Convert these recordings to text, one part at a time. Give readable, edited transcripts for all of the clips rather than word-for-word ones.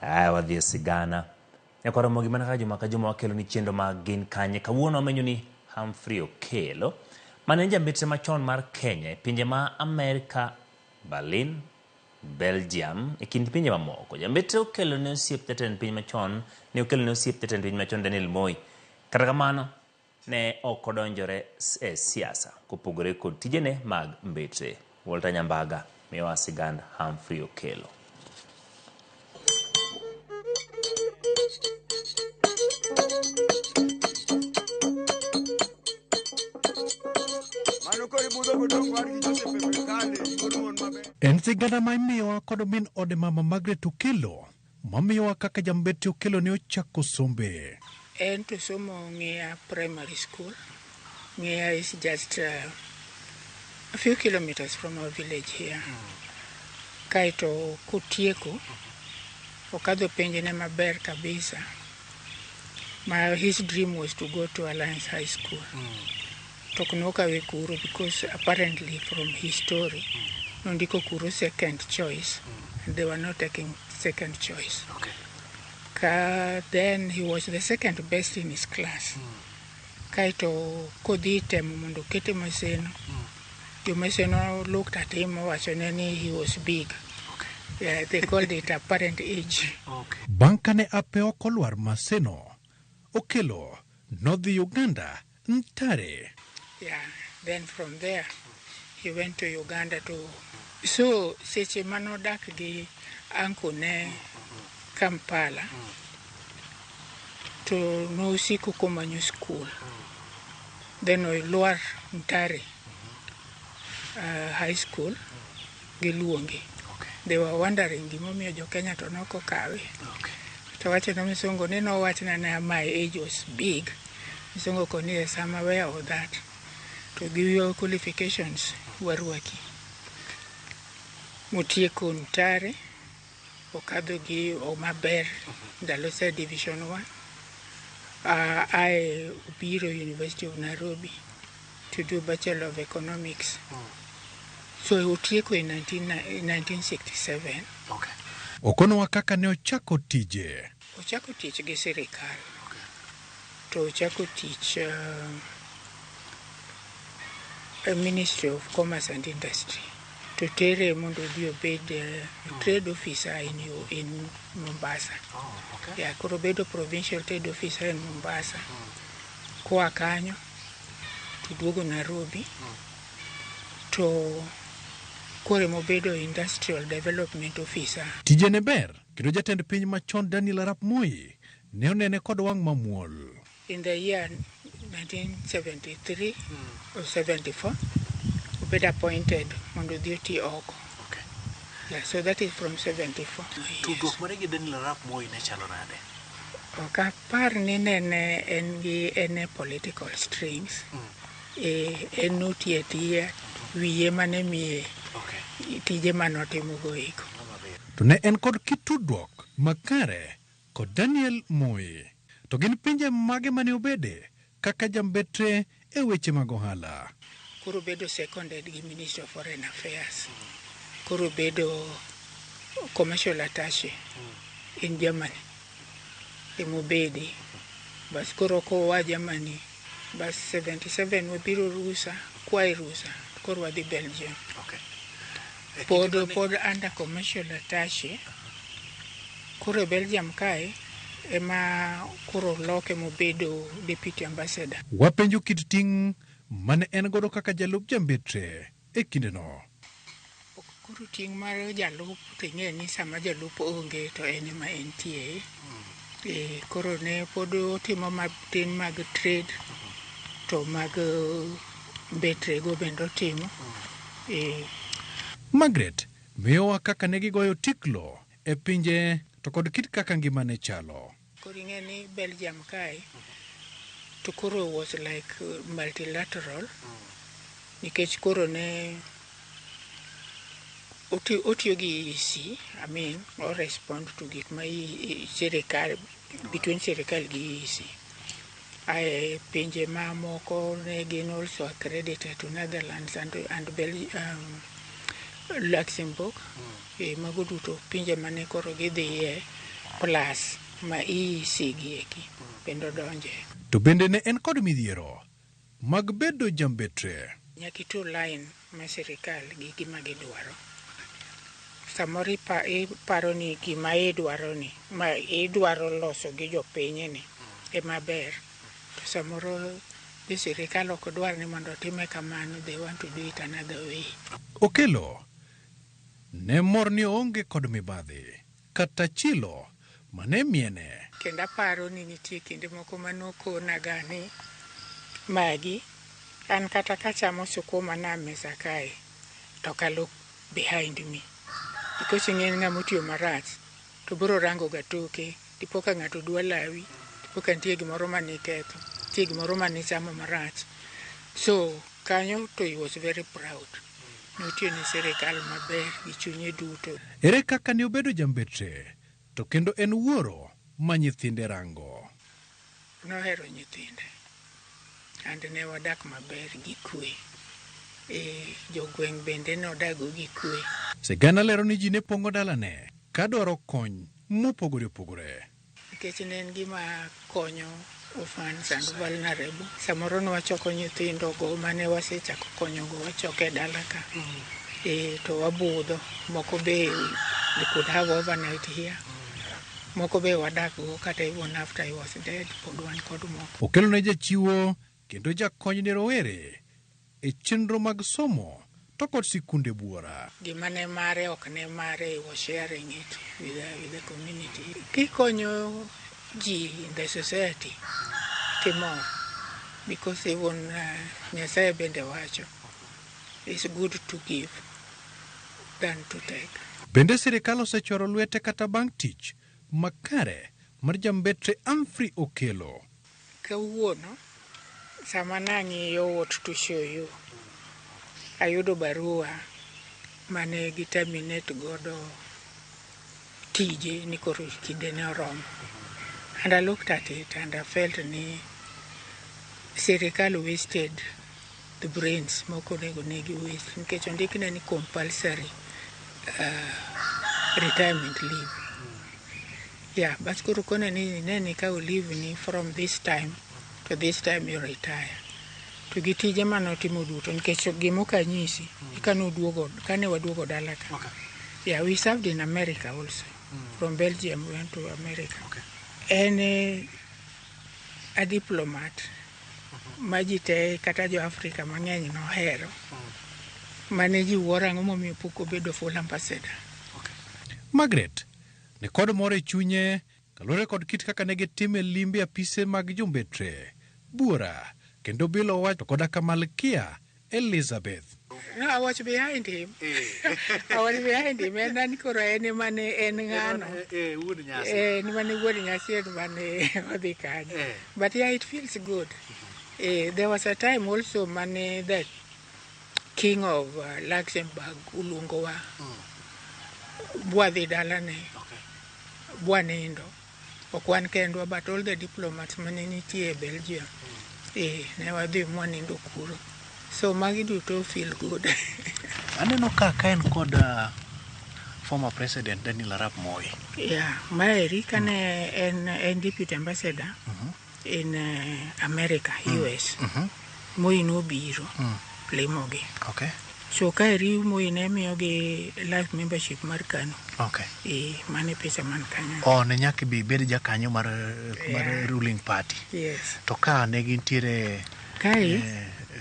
Aya wadhi e sigana. Nyakwar Ramogi mana kaka juma ka juma wakelo ni chenro mag Gin Kanye. Kawuono wamenyo ni Humphrey Okello, mane en jambetre machon mar Kenya e pinje ma Amerka, Berlin, Belgium e kind pinje mamoko. Jambetre Okello ne osiep jatend piny machon, ne okelo ne osiep jatend piny machon Daniel Moi. Kata kamano, ne ok odonjore e siasa kopogore kod tijene mag mbetre. Walter Nyambaga miyowa sigand Humphrey Okello. En sigana ma imiyowa kod min ode mama Margaret Okello mamiyowa kaka jambete Okello ne ochako sombe. En to somo Ng'iya Primary School. Ng'iya is just a few kilometers from our village here. Kaeto kotieko, okadho penjne maber kabisa. Ma his dream was to go to Alliance High School. To ok nokawe kuro because apparently from his story, nondiko kuro second choice and they were not taking second choice. Ka then he was the second best in his class. Kaeto kodhi temo mondo okete Maseno, jo Maseno looked at him mowachone ni he was big. Yeah, they called it apparent age. Bang' kane ape ok olwar Maseno, Okello nodhi Uganda Ntare. Yeah, then from there he went to Uganda to so seche manodak gi uncle ne Kampala to nosiko komanyo school. Then olwar Ntare High School giluonge. They were wondering gimomiyo jo Kenya to nokokawe. To wacho ne Misungu ni nowachna ni my age was big. Misungu koni yes, I'm aware of that. To gi your qualifications warwaki. Motieko Ntare, okadho gi o maber ndalo se division 1. Ae obiro University of Nairobi to do Bachelor of Economics. So otieko in 1967. Okonowa kaka ne ochako tije. Ochako tich gi sirikal. To ochako tich e Ministry of Commerce and Industry. To tere mondo odhi obed trade officer in Mombasa. Yeah, koro obedo provincial trade officer in Mombasa. Koa kanyo to duogo Nairobi. To koro emobedo industrial development officer. Tije ne ber kendo jatend piny machon Daniel Arap Moi ne onene kod wang' mamuol. In the year 1973 or 74, obed appointed mondo odhi oti oko. Yeah, so that is from 74. Tudruok mare gi Daniel Arap Moi ne chalo nade? Ok apar ni nene en gi any political strings. En notiyo atiya wiye mane miye tije manotimo go eko. To ne en kod kit tudruok makare kod Daniel Moi. To gin pinje mage mane obede kaka jambetre e weche mag ohala? Koro bedo seconded gi Ministry of Foreign Affairs. Koro bedo commercial attaché in Germany. Emobede. Bas koro koa Germany, bas 77 wabiro rusa, koa e rusa, koro wadhi Belgium. Pod under commercial attaché. Koro e Belgium kae ema koro loke mobedo deputy ambassador. Wapenjo kit ting' mane en godo kaka jalup jambetre e kindeno. Koro ting' mar jalup to ing'e ni sama jalup onge to en ema entie. Koro ne pod otimo matin mag trade to mag mbetre go bende otimo. Margaret miyowa kaka ne gigoyo tiklo e pinje to kod kit kaka ngima ne chalo. Koro ing'e ni Belgium kae to koro was like multilateral nikech koro ne otiyo gi EEC, I mean, o respond to gik ma sirikal between sirikal gi EEC. Ae pinje mamoko ne gin also accredited to Netherlands and Luxembourg. Mago duto pinje mane koro gidhiye Plus ma EEC gi eki bende odonje. To bende ne en kod midhiero mag bedo jambetre. Nyaka itu line ma sirikal gi gima gidwaro. Samoro iparo ni gima idwaro ni ma idwaro loso gi jopiny ni ema ber. To samoro jo sirikal ok dwar ni mondo otime kamano, they want to do it another way. Okello ne mor ni oonge kod mibadhi kata chilo mane miene. Kendo aparo ni nitie kinde moko manokonaga ni magi an kata kachamo sukuma na mesa kae to ok look behind me. Because ing'e ni ng'ama otiyo marach to biro rango ga toke dipo ka ng'ato dwa lawi, dipo ka nitie gimoro maniketho, nitie gimoro manichamo marach. So kanyo to he was very proud. Notiyo ne sirikal maber gi chunye duto. Ere kaka ne obedo jambetre to kendo en wuoro ma nyithinde rango. Nohero nyithinde and ne wadak maber gi kwe. Jogweng' bende nodago gi kwe. Sigana lero ni ji ne pong'o dalane ka dwaro kony mopogore opogore. Nikech ne en gima konyo orphans and vulnerable. Samoro ne wachoko nyithindo go mane wasechako konyogo wachoko e dala ka. To wabudho. Moko be we could have overnight here. Moko be wadak go kata even after he was dead pod wan kod moko. Okello ne jachiwo kendo jakony ne rowere e chenro mag somo to kod sikunde buora. Gima ne mare ok ne mare, he was sharing it with the community. Kikonyo ji in the society timor because even Nyasaye bende wacho it's good to give than to take. Bende sirikal osechwaro lwete kata bang' tich makare mar jambetre Humphrey Okello. Kawuono sama nang'iyo what to show you, ayudo barua mane gi terminate godo tije ni koro kinde ne oromo. And I looked at it and I felt ni sirikal wasted the brains mok onego negi waste nikech ondikne ni compulsory retirement leave. Yeah, but koro kone ni ne ni kawo leave ni from this time to this time you retire. To gi tije manotimo duto nikech gima ok anyisi kane kane waduogo dala ka. Okay. Yeah, we served in America also. From Belgium we went to America. Okay. En a diplomat ma ji te kata jo Afrika mang'eny nohero. Mane ji wuoro ang'o momiyo pok obedo full ambassador. Okay. Margaret ne kod mor e chunye kaluwore kod kit kaka ne gitime limbe apise mag jombetre buora kendo bilo wach to koda ka Malkia Elizabeth. No, I was behind him. I was behind him. En an koro en ema ne en ng'ano. Wuon nyasi. En mane wuon nyasi en mane odhi kanyo. But yeah, it feels good. There was a time also mane the king of Luxembourg oluongowa. Bwadhi dalane. Okay. Bwanindo. Ok wan kendwa but all the diplomats mane nitie e Belgium. Ne wadhi mwanindo kuro. So magi duto feel good. Aneno ka en kod former president Daniel Arap Moi. Yeah, maeri kane en deputy ambassador in America, US. Moi nobiro limogi. Okay. So kaeri Moi ne miyogi life membership mar KANU. Okay. Mane pesa man kanyo. Oh, ne nyaka bi bed jakanyo mar Yeah. ruling party. Yes. To ka ne gintiere Kae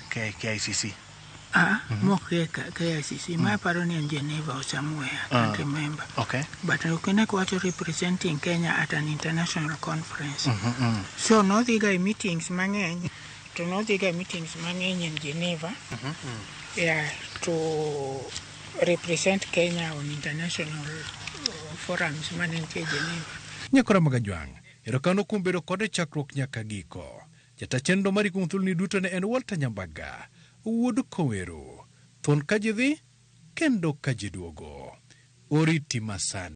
KICC. Mok e KICC, ma aparo ni en Geneva or somewhere, I can't remember. Okay. But ok wacho representing Kenya at an international conference. So nodhiga e meetings mang'eny, to nodhiga e meetings mang'eny in Geneva. Yeah, to represent Kenya on international forums mane nitie Geneva. Nyakora Magajwang', erokamano kuom bedo kode chakruok nyaka giko. Jata chenro mari kuom thuoloni duto ne en Walter Nyambaga, wuod Kowero. Thuon ka ji dhi, kendo ka ji duogo. Oriti masani.